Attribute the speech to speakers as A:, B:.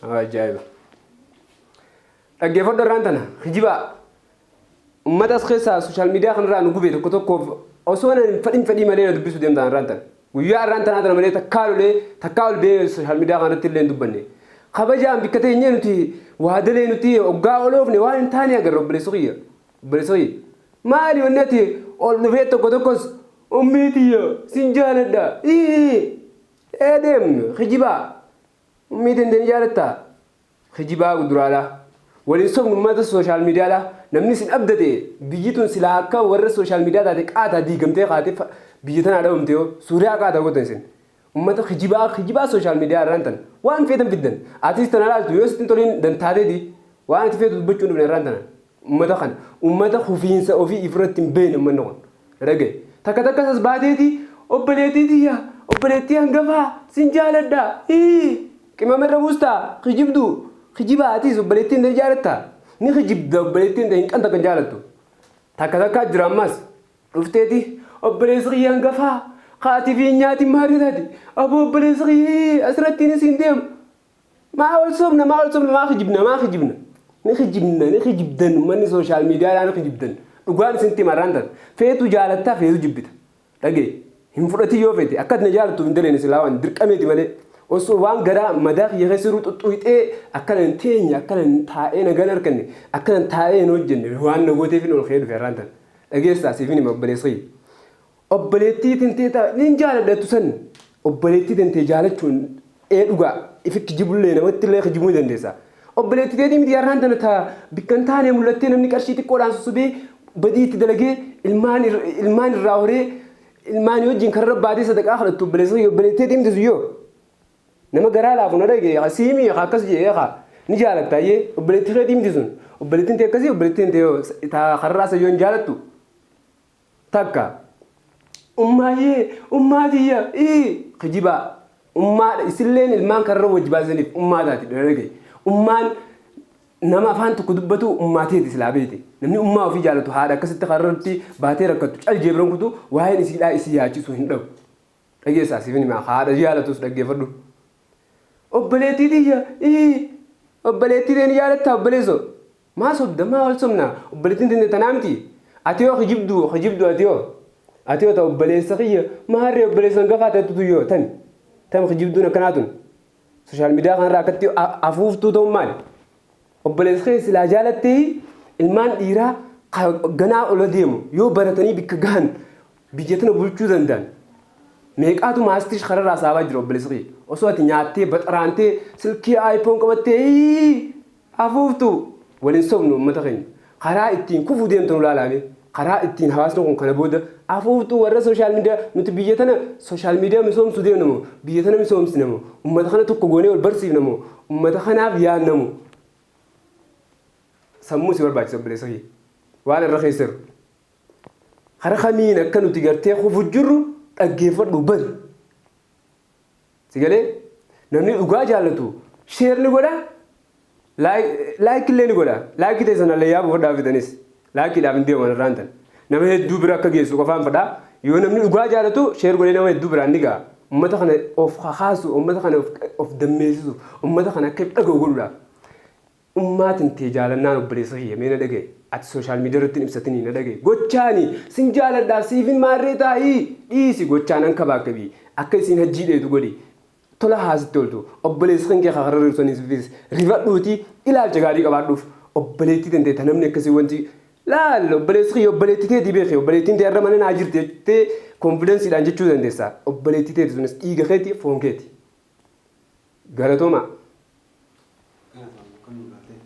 A: Ajaa'iba. Dhaggeeffadhu irraan tana kijibaa. Uummata as keessaa social media kanarraa nu gube tokko tokkoof osoo nan fedhin fedhii malee na dubbisuu deemtan irraan tana. Guyyaa irraan tanaa tana malee takkaa lolee takkaa ol ba'ee social media kanarratti illee hin dubbanne. Kabajaan bikka teenyee nuti waadalee nuti hoggaa oloofne waan hin taane agarra, obboleessa kiyya. Obboleessa kiyya. Maali wanni ati ol dhufee tokko tokkos ummii tiyya sin jaaladha. Ee deem kijibaa. Ummii tante ni jaalattaa? Kijibaa guduraadha. Waliin sobnu uummata social mediadha. Namni isin abdate biyyi tun silaa akka warra social media taate qaataa diigamtee kaatee biyya tanaa dhabamte yoo Suuriyaa qaataa gootan isin. Uummata kijibaa kijibaa social media irraan tan waan feetan fiddan. Atis tana laaltu yoo sitti hin toliin dantaateeti waan ati feetu dubbachuu hin dhufne irraan tana. Uummata kana uummata kufiinsa ofii ifirratti hin beekne uummanni kun. Dhagaye. Takka takka as baateeti obboleettii tiyya obboleettii hangafaa sin jaaladha. Hii. Qimama irra buustaa kijibdu kijibaa atis obboleettiin ta'e jaalattaa ni kijibda, obboleettiin ta'e hin qanta kan jaalattu. Takka takkaa jira ammas dhufteeti obboleessi kiyya hangafaa kaati fi nyaatiin maali taati aboo obboleessi kiyya asirrattiin isiin deemu. Maa ol sobna, maa ol sobna, maa kijibna, maa kijibna? Ni kijibna, ni kijibdan, uummanni social mediadhaa ni kijibdan. Dhugaan isinitti himarraan tan feetu jaalattaa, feetu jibbita. Dhagaye, hin fudhatin yoo feete. Akka ati na jaalattuuf hin daleene, silaa waan dirqameeti malee osoo waan garaa madaa kiyya keessa jiru xuxxuyxee akkana hin teenye, akkana hin taa'ee nagaan harkanne, akkana hin taa'ee hin hojjenne. Waan na gooteef hin ol ka'ee dhufe har'aan tan. Dhageessaa, siifin hima, obboleessa kiyya. Obboleettii tintee ta nin jaaladha jettu san, obboleettii tintee jaalachuun ee dhugaa ifi kijibullee namatti illee kijibuu ni dandeessa. Obboleettii teetii miti har'aan tana ta bikka hin taane mul'attee namni qarshii xiqqoodhaan sossobee badii itti dalagee ilmaan ilmaan irraa horee ilmaanii wajjin karra baatee sadaqaa kadhattu, obboleessa kiyya, obboleettii teetii miti sun. Yoo nama garaa laafu na dhage siimii akkas jedhee haa ni jaalatta ayyee obboleettii keetii miti sun. Obboleettiin tee akkasii, obboleettiin tee ta karraa san yoo hin jaalattu. Takka ummaayyee ummaa tiyya ii kijibaa ummaadha. Isilleen ilmaan karra wajji baasaniif ummaa taati dhalage. Ummaan nama afaan tokko dubbatu ummaa teeti silaa beete. Namni ummaa ofii jaalatu haadha akkasitti karratti baatee rakkattu cal jeebran kutu waa'een isiidhaa isii yaachisu hin dhabu. Dhageessaa, siifin himaa, haadha jaalatus dhaggeeffadhu. Obboleettii tiyya ii obboleettii tee ni jaalattaa, obboleessoo? Maa sobda, maa wal sobna? Obboleettiin tinte tanaa miti. Ati yoo kijibdu kijibdu, ati yoo ta obboleessa kiyya maarree obboleessa hangafaa ta'ettu yoo tami tami kijibduun akkanaa tun social media kanarraa akkatti afuuftuu ta'uun maali? Obboleessa kee silaa jaalattee ilmaan dhiiraa ganaa ola deemu yoo baratanii bikka gahan biyya tana bulchuu danda'an meeqaatu maastish kararraa saabaa jira, obboleessa kiyya. Osoo ati nyaattee baxaraantee silkii iPhone qabattee afuuftu. Waliin sobnu uummata keenya. Karaa ittiin kufuu deemtu nu ilaalame. Karaa ittiin hawaasni kun kana booda afuuftuu warra social media. Nuti biyya tana social media misoomsuu deemnamu, biyya tana misoomsinamu, uummata kana tokko goonee wal barsiifnamu, uummata kanaaf yaadnamu. Sammuu si barbaachisa, obboleessa kiyya. Waan irra keessa jiru karaa kamiin akka nuti gartee kufu jirru dhaggeeffadhu bari. Si galee? Namni dhugaa jaallatu share ni godha, like illee ni godha. Like ta'e sana illee yaa buufadhaa fitanis. Likeiidhaaf hin deeman irraan tan. Nama hedduu bira akka geessu qofaan fedha. Yoo namni dhugaa jaalatu share godhee nama hedduu biraan ni ga'a. Uummata kana of kakaasu, uummata kana of dammeessisu, uummata kana akka dhaga'u godhuudhaaf. Ummaatiin tee jaalannaan, obboleessa kiyya, mee na dhagaye. Ati social media irratti hin ibsatinii na dhagaye. Gochaani sin jaaladhaa siifin maarree taa'ii dhiisi, gochaan an kabaakabii akka isiin hajjii dheetu godhi. Tola haasitti ooltu obboleessi kan kee kakarra rirsaniifis rifadhuuti ilaalcha gaarii qabaadhuuf. Obboleettii tantee ta namni akkasii wanti laal, obboleessi kiyya, obboleettii teetii beeki. Obboleettiin tee irra mana naa jirti jettee confidenceiidhaan jechuu dandeessa. Obboleettii teeti sunis dhiiga keeti, foon keeti. Galatoomaa.
B: Galatoomaa.